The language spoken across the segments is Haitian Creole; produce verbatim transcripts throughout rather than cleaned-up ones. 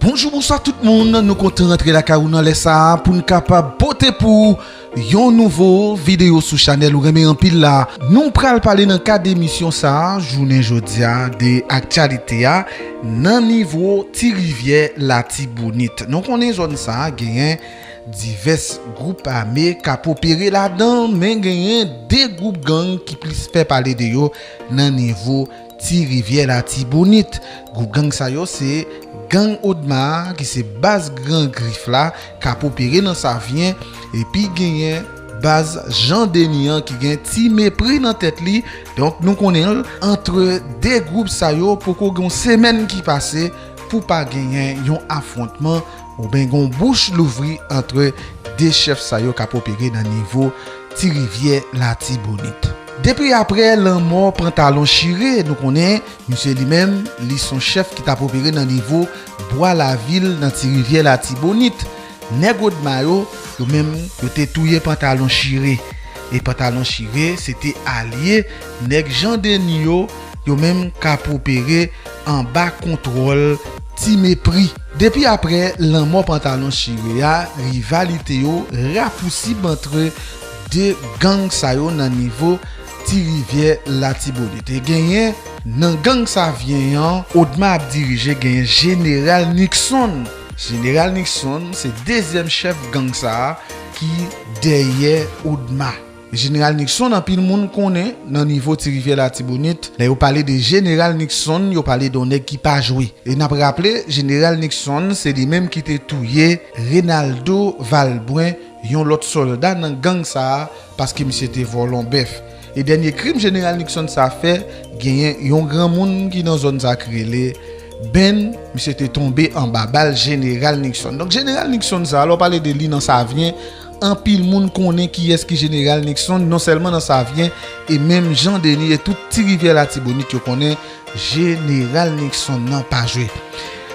Bonjou, bonswa tout moun. Nou kontan rantre lakay ou nan lè sa a pou n kapab pote pou ou yon nouvo videyo sou chanèl ou renmen anpil la. Nou pral pale nan kad emisyon sa a, jounen jodi a, de aktyalite a nan nivo Ti Rivyè Latibonit. Nou konnen zòn sa a genyen divès gwoup ame k ap opere ladan, men genyen de gwoup gang ki plis fè pale de yo nan nivo Ti Rivyè Latibonit. Gwoup gang sa yo se gang Odma a, ki se baz Gran Grif la, k ap opere nan Savyen, epi genyen baz Jan Deni an ki gen Ti Mepri nan tèt li. Donk, nou konnen l, antre de gwoup sa yo, poko gen yon semèn ki pase pou pa genyen yon afwontman oubyen gen yon bouch louvri antre de chèf sa yo k ap opere nan nivo Ti Rivyè Latibonit. Depi apre lanmò Pantalon Chire, nou konnen misye li menm, li se yon chèf ki t ap opere nan nivo Bwa Lavil nan Ti Rivyè Latibonit. Nèg Odma yo, yo menm, yo te touye Pantalon Chire. E Pantalon Chire, se te alye nèg Jan Deni yo, yo menm k ap opere anba kontwòl Ti Mepri. Depi apre lanmò Pantalon Chire a, rivalite yo rapousib antre de gang sa yo nan nivo Ti Rivyè Latibonit. E genyen nan gang Savyen an, Odma ap dirije, genyen Jeneral Nixon. Jeneral Nixon se dezyèm chèf gang sa a ki dèyè Odma. Jeneral Nixon, anpil moun konnen nan nivo Ti Rivyè Latibonit, lè yo pale de Jeneral Nixon, yo pale de yon nèg ki pa jwe. E n ap raple, Jeneral Nixon se li menm ki te touye Renaldo Valbrun, yon lòt sòlda nan gang sa a, paske misye te vòlè yon bèf. E dènye krim Jeneral Nixon sa fè, genyen yon granmoun ki nan zòn sa ki rele Ben, misye te tonbe anba bal Jeneral Nixon. Donk, Jeneral Nixon sa, lè w pale de li nan Savyen, anpil moun konnen kiyès ki Jeneral Nixon, non sèlman nan Savyen, e menm Jan Deni e tout Ti Rivyè Latibonit yo konnen Jeneral Nixon nan pa jwe.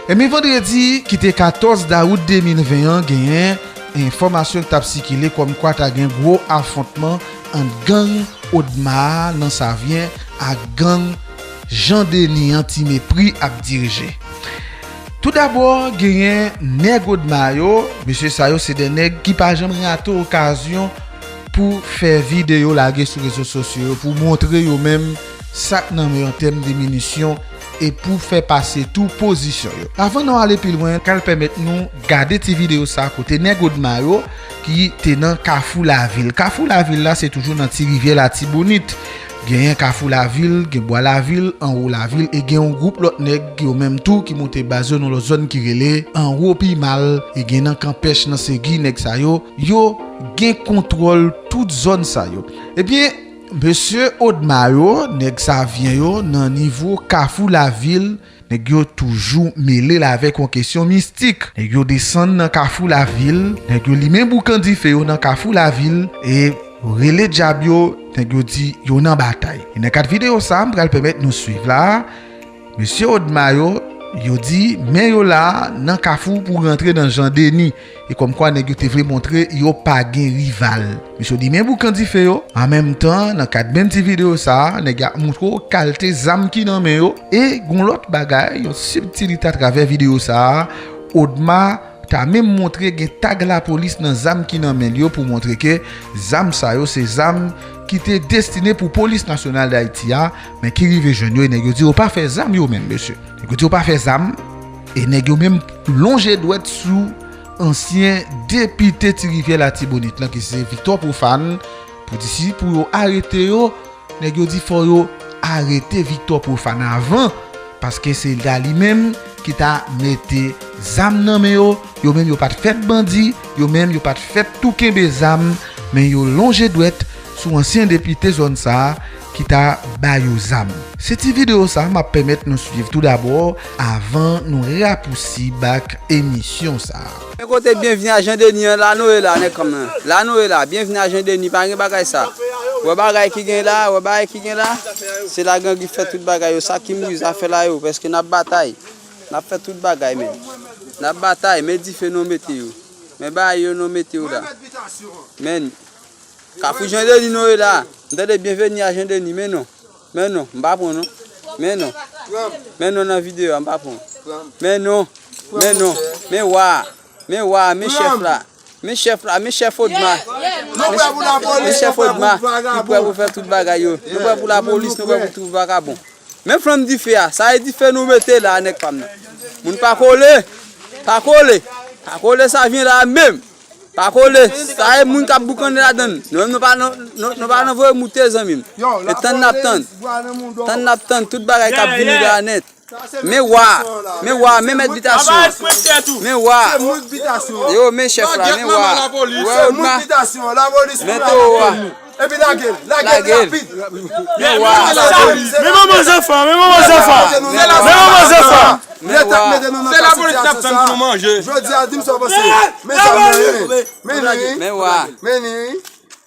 Ebyen, vandredi ki te katòz dawout de mil ven an, genyen enfòmasyon ki t ap sikile kòmkwa ta gen gwo afwontman ant gang Odma a nan Savyen ak gang Jan Deni an Ti Mepri ap dirije. Toudabò, genyen nèg Odma yo, mesye sa yo se de nèg ki pa janm rate okazyon pou fè videyo lage sou rezo sosyo yo, pou montre yo menm sa k nan men yo an tèm de minisyon e pou fè pase tou pozisyon yo. Avan nou ale pi lwen, k al pèmèt nou gade ti videyo sa kote nèg Odma yo ki te nan Kafou Lavil. Kafou Lavil la, se toujou nan Ti Rivyè Latibonit. Genyen Kafou Lavil, gen Bwa Lavil, Anwo Lavil, e gen yon gwoup lòt nèg yo menm tou ki moute baz yo nan lòt zòn ki rele Anwo Pimal, e gen nan Kanpèch nan Segi, nèg sa yo, yo gen kontwòl tout zòn sa yo. Ebyen, mesye Odma yo, nèg Savyen yo, nan nivo Kafou Lavil, nèg yo toujou mele l avèk yon kesyon mistik. Nèg yo desann nan Kafou Lavil, nèg yo limen boukan dife yo nan Kafou Lavil, e rele dyab yo, nèg yo di yo nan batay. E nan kad videyo sa a, m pral pèmèt nou swiv la, mesye Odma yo, yo di men yo la nan Kafou pou rantre nan Jan Deni. E kòmkwa nèg yo te vle montre yo pa gen rival. Mesye yo limen boukan dife yo. An menm tan, nan kad menm ti videyo sa a, nèg yo ap montre w kalte zam ki nan men yo. E gon lòt bagay, yon sibtilite atravè videyo sa a, Odma ta menm montre gen tag lapolis nan zam ki nan men l yo pou montre ke zam sa yo se zam ki te destine pou Polis Nasyonal Dayiti a, men ki rive jwenn yo, e nèg yo di yo pa fè zam yo menm, mesye. Nèg yo di yo pa fè zam, e nèg yo menm lonje dwèt sou ansyen depite Ti Rivyè Latibonit lan, ki se Victor Prophane, pou di si pou yo arete yo, nèg yo di fò yo arete Victor Prophane avan, paske se ta li menm ki ta mete zam nan men yo, yo menm yo pa t fèt bandi, yo menm yo pa t fèt tou kenbe zam, men yo lonje dwèt sou ansyen depite zòn sa a ki ta ba yo zam. Se ti videyo sa a m ap pèmèt nou swiv toudabò avan nou rapousib ak emisyon sa a. Men kote byenvni a Jan Deni an, la nou ye la, nèg kanmenm. La nou ye la, byenvni a Jan Deni, pa gen bagay sa. Wè bagay ki gen la, wè bagay ki gen la. Se la Gran Grif fè tout bagay yo, sa ki mouri zafè la yo, paske n ap batay. N ap fè tout bagay, men. N ap batay, men dife nou mete yo. Men bagay yo nou mete yo la. Men, Kafou Jan Deni nou ye la. M tande byenvni a Jan Deni, men non. Men non, m pa pran non. Men non. Men non nan videyo a, m pa pran. Men non. Men non, men wa, men wa, men chèf la. Men chèf la, men chèf Odma. Men chèf Odma ki prè pou fè tout bagay yo. Nou prè pou lapolis, nou prè pou tout vakabon. Men flanm dife a, sa e dife nou mete la, nèg pa m nan. Moun pa kole, pa kole, pa kole Savyen la menm. Pa kole, sa e moun k ap boukannen ladan l. Nou menm nou pa nan, nou, nou pa nan voye moute zanmi m. E tann n ap tann. Tann n ap tann tout bagay k ap vini la nèt. Men wa, men wa, men mèt bitasyon an. Men wa. Yo, men chèf la, men wa. Ou wè Odma? Men towo a. Epi lage l, lage l rapid. Men wa. Men manman zanfan, men manman zanfan. Men manman zanfan. Men wa. Se lapolis k ap tann pou nou manje. Jodi a, di m sa w panse. Men zam nan, men, men, men, men wa. Men ni,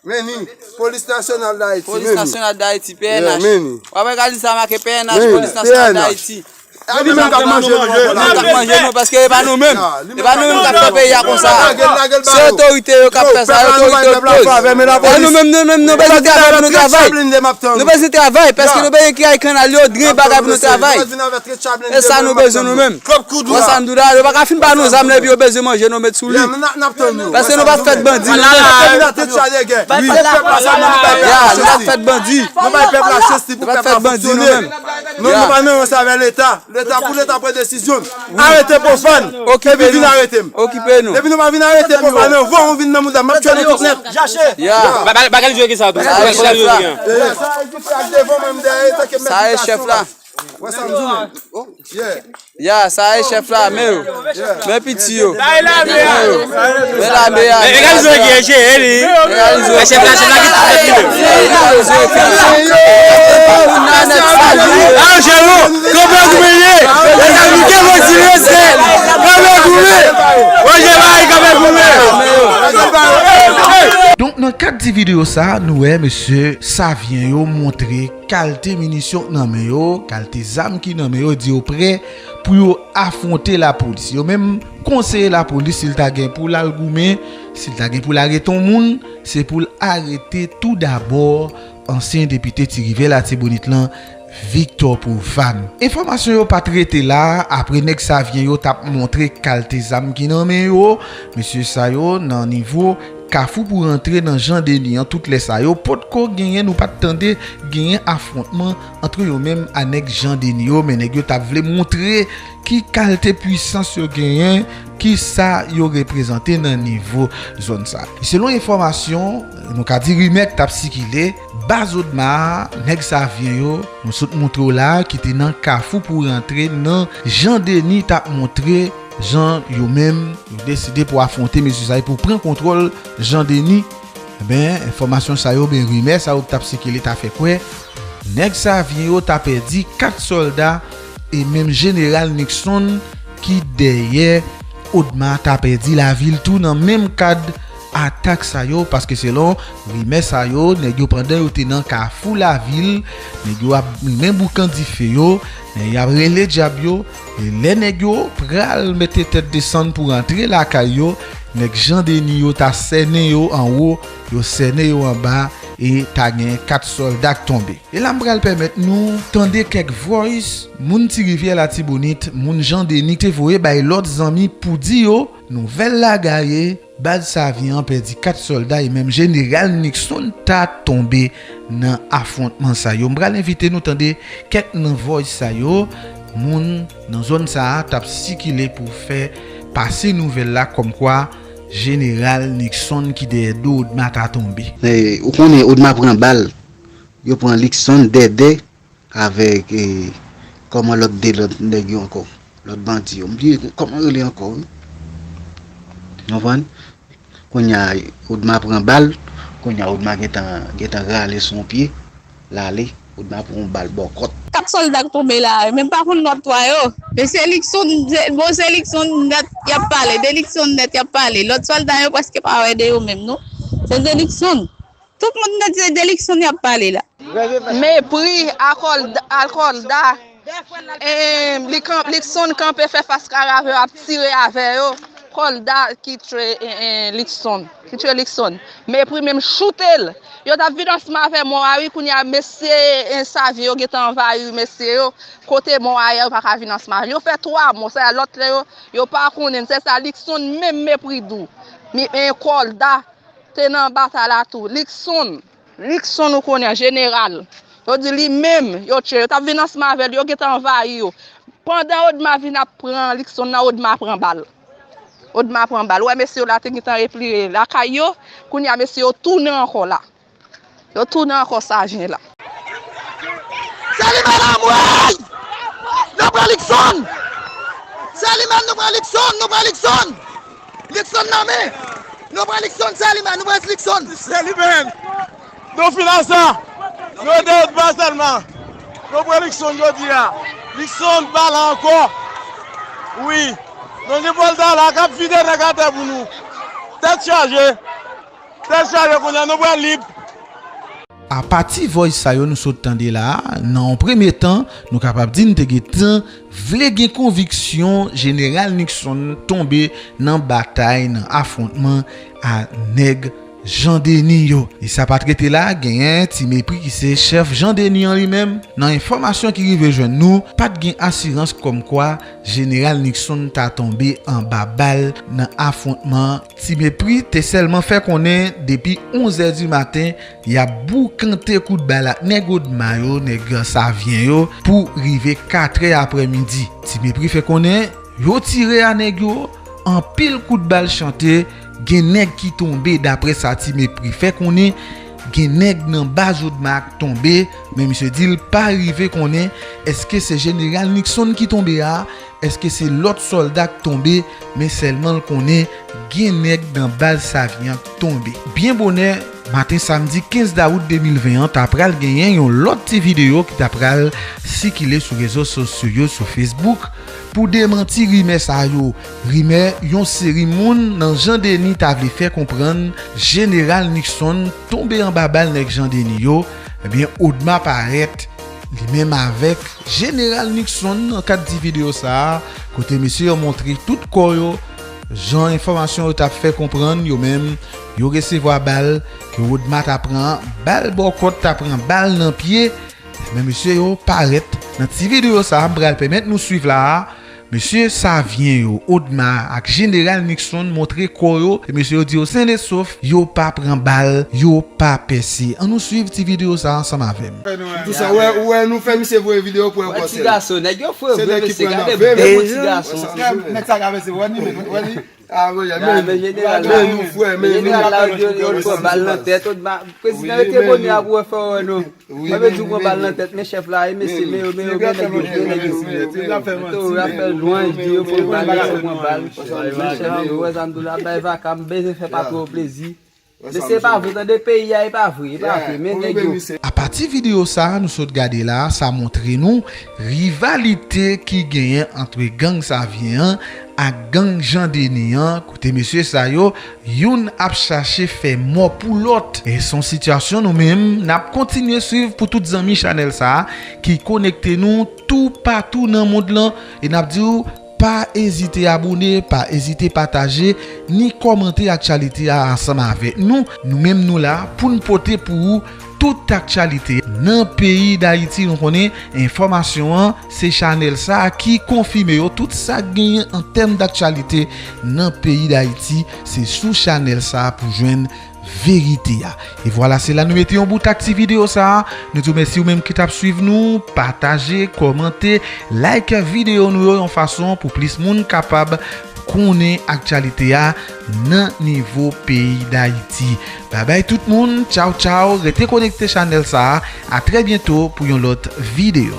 men ni. Polis Nasyonal d Ayiti, Polis men ni. Nasyonal d Ayiti, P N H. Yeah, men ni. W ap gade sa make P N H, men, Polis Nasyonal d Ayiti. A nou menm k ap manje nou ankò la. K ap manje nou, paske e pa nou menm. E pa nou menm k ap fè peyi a konsa. Se otorite yo k ap fè sa, otorite yo k poze. E nou menm, nou menm, nou bezwen travay pou nou travay. Nou bezwen travay, paske nou bezwen kiraye kannal yo, drenn bagay pou nou travay. E sa nou bezwen nou menm. Wè sa m di w la, yo pa ka fin ba nou zam nan epi yo bezwen manje nou met sou li. Paske nou pa t fèt bandi, nou menm. Ya, nou pa t fèt bandi. Nou pa t fèt bandi, nou menm. Nou, nou pa nan ranse avèk Leta. Leta, pou Leta pran desizyon l. Arete Pwofàn. Epi vin arete m. Okipe nou. Depi nou pa vin arete Pwofàn, anvan ou vin nan mouda m, m ap tchwe nou tout nèt. Ya. Ba, ba, bagay li jwe ki sa tou. Bagay li jwe ki an. Sa e dife ak devan mwen, m dèyè, tanke mèt bitasyon la. Wè sa m di w. Yeah. Ya, sa e chèf lame yo. Men piti yo. Men yo. Men lame a. Men gade zòt ki jere li. Men gade zòt. Chèf la, chèf la ki tout li menm. Aranje nou. Kanpe goumen ye. Mezanmi, ke mwen di rete. Kanpe goumen. Manje bay, kanpe goumen. Donk, nan kad ti videyo sa, nou wè mesye Savyen yo montre kalte minisyon k nan men yo, kalte zam ki nan men yo, di yo prè pou yo afwonte lapolis. Yo menm konseye lapolis, si l ta gen pou l al goumen, si l ta gen pou l arete yon moun, se pou l arete toudabò ansyen depite Ti Rivyè Latibonit lan, Victor Profane. Enfòmasyon yo pa t rete la, apre nèg Savyen yo t ap montre kalte zam ki nan men yo, mesye sa yo nan nivo Kafou pou rantre nan Jan Deni an, tout lè sa yo potko genyen, nou pa t tande genyen afwontman ant yo menm a nèg Jan Deni yo, men nèg yo t ap vle montre ki kalte pwisans yo genyen, ki sa yo reprezante nan nivo zòn sa. Selon enfòmasyon, nou ka di rimè k t ap sikile, baz Odma a, nèg Savyen yo, nou sot montre w la, ki te nan Kafou pou rantre nan Jan Deni, t ap montre jan yo menm, yo deside pou afwonte mesye sa yo, pou pran kontwòl Jan Deni. Enben, enfòmasyon sa yo, ben, rimè sa yo k t ap sikile ta fè kwè, nèg Savyen yo ta pèdi kat sòlda, e menm Jeneral Nixon ki dèyè Odma ta pèdi lavi l tou nan menm kad atak sa yo, paske selon rimè sa yo, nèg yo pandan yo te nan Kafou Lavil, nèg yo ap limen boukan dife yo, nèg y ap rele djab yo, e lè nèg yo pral mete tèt desann pou rantre lakay yo, nèg Jan Deni yo ta sènen yo anwo, yo sènen yo anba, e ta gen kat sòlda k tonbe. E la m pral pèmèt nou tande kèk voice moun Ti Rivyè Latibonit, moun Jan Deni te voye bay lòt zanmi pou di yo, nouvèl la gaye, baz Savyen an pèdi kat sòlda e menm Jeneral Nixon ta tonbe nan afwontman sa yo. M pral envite nou tande kèk nan voice sa yo, moun nan zòn sa a t ap sikile pou fè pase nouvèl la kòmkwa Jeneral Nixon ki dèyè do Odma ta tonbe. E, ou konnen Odma pran bal, yo pran Nixon dèdè avèk, e, kòman lòt de lòt nèg yo ankò, lòt bandi yo. M bliye kòman yo rele ankò, wi. Konprann? Kounye a, Odma pran bal, kounye a, Odma gentan, gentan rale sou yon pye, l ale, Odma pran yon bal bòkòt. Kat sòlda k tonbe la, men m pa konn lòt twa yo. Men se Likson, se, bon, se Likson nèt y ap pale, de Likson nèt y ap pale. Lòt sòlda yo prèske pa wè de yo menm, non. Se de Likson. Tout moun nan di se de Likson y ap pale la. Mepri akòlda, akòlda. E, li kan-, Likson kanpe fè fas karavè ap tire avè yo. Sòlda ki tchwe, eh, eh, Luckson, ki tchwe Luckson. Mepri menm choute l. Yo t ap vin ansanm avè mò a wi, kounye a mesye, eh, Savyen yo gentan anvayi mesye yo. Kote mò a ye, yo pa ka vin ansanm avè l. Yo fè twa mò, sa lòt lè yo, yo pa konnen. Se sa Luckson menm Mepri di w. Mi, eh, Sòlda te nan batay la tou. Luckson, Luckson ou konnen, jeneral. Yo di li menm, yo tchwe, yo t ap vin ansanm avè l, yo gentan anvayi yo. Pandan Odma vin ap pran Luckson nan, Odma pran bal. Odma pran bal. Ou wè mesye yo la te gentan repliye lakay yo, kounye a mesye yo tounen ankò la. Yo tounen ankò Savyen la. Sèlimèn anmwey! Nou pran Luckson! Sèlimèn, nou pran Luckson, nou pran Luckson! Luckson nan men! Nou pran Luckson, Sèlimèn, nou pran Luckson! Sèlimèn! Nou fin ak sa! Nou rete Odma sèlman! Nou pran Luckson jodi a! Luckson pa la ankò! Wi! Nou gen Sòlda la k ap vide nèg atè pou nou! Tèt chaje! Tèt chaje kounye a, nou pran lib! Apati voice sa yo nou sot tande la a, nan yon premye tan, nou kapab di n te gentan vle gen konviksyon Jeneral Luckson tonbe nan batay, nan afwontman a nèg Jan Deni yo. E sa pa t rete la, genyen Ti Mepri ki se chèf Jan Deni an li menm. Nan enfòmasyon ki rive jwenn nou, pa t gen asirans kòmkwa Jeneral Luckson ta tonbe anba bal nan afwontman. Ti Mepri te sèlman fè konnen depi onz è di maten, y ap boukante kout bal ak nèg Odma yo, nèg Savyen yo, pou rive kat è aprèmidi. Ti Mepri fè konnen yo tire a nèg yo, anpil kout bal chante, gen nèg ki tonbe, daprè sa Ti Mepri fè konnen, gen nèg nan baz Odma k tonbe, men misye di l pa rive konnen èske se Jeneral Luckson ki tonbe a, èske se lòt sòlda k tonbe, men sèlman l konnen gen nèg nan baz Savyen an k tonbe. Byen bonè, maten samdi kenz dawout de mil ven an, ta pral genyen yon lòt ti videyo ki ta pral sikile sou rezo sosyo yo, sou Facebook, pou demanti rimè sa yo. Rimè yon seri moun nan Jan Deni ta vle fè konprann Jeneral Luckson tonbe anba bal nèg Jan Deni yo, ebyen, Odma parèt li menm avèk Jeneral Luckson nan kad ti videyo sa a, kote mesye yo montre tout kò yo, jan enfòmasyon yo t ap fè konprann, yo menm, yo resevwa bal, ke Odma ta pran bal bò kòt, ta pran bal nan pye, men mesye yo parèt nan ti videyo sa a, m pral pèmèt nou swiv la a, mesye Savyen yo, Odma ak Jeneral Luckson montre kò yo, e mesye yo di yo sen e sof, yo pa pran bal, yo pa pèse. Ann nou swiv ti videyo sa a ansanm avè m. Tou sa, ou wè, ou wè, nou fè misye voye videyo pou yon konsèy. Ti gason, nèg yo fre vre, mesye, gade bèl yon ti gason. Nèg sa ka pèse, wè ni, wè ni. Ah, men, men, men, nou frè, men, men, jeneral la, yo, yo pran bal nan tèt, Odma, prezidan, rete bonè a pou wè fè wè nou. Mwen vle di w pran bal nan tèt, men chèf la, e mesye, men yo, men yo, men nèg yo, men nèg yo. Yo ap fè lwanj, di yo pran bal, yo pran bal. Men chèf, yo wè sa m di w la, bay vaka, m bezwen fè patwon yo plezi. Mesye, e pa vre, tande, peyi a, e pa vre, e pa vre, men nèg yo. Apati videyo sa a nou sot gade la, sa montre nou rivalite ki genyen ant gang Savyen an ak gang Jan Deni an, kote mesye sa yo, youn ap chache fè mò pou lòt. E se yon sitiyasyon nou menm, n ap kontinye swiv pou tout zanmi chanèl sa a ki konekte nou toupatou nan mond lan. E n ap di w, pa ezite abòne, pa ezite pataje, ni kòmante aktyalite a ansanm avèk nou. Nou menm nou la pou n pote pou ou tout aktyalite nan peyi Dayiti. Nou konnen enfòmasyon an, se chanèl sa a ki konfime yo. Tout sa k genyen an tèm daktyalite nan peyi Dayiti, se sou chanèl sa a pou jwenn verite a. E vwala, se la nou mete yon bout ak ti videyo sa a. Nou di w mèsi ou menm ki t ap swiv nou, pataje, kòmante, like videyo nou yo yon fason pou plis moun kapab konnen aktyalite a nan nivo peyi Dayiti. Babay tout moun, tchaw tchaw, rete konekte chanèl sa a. A trè byento pou yon lòt videyo.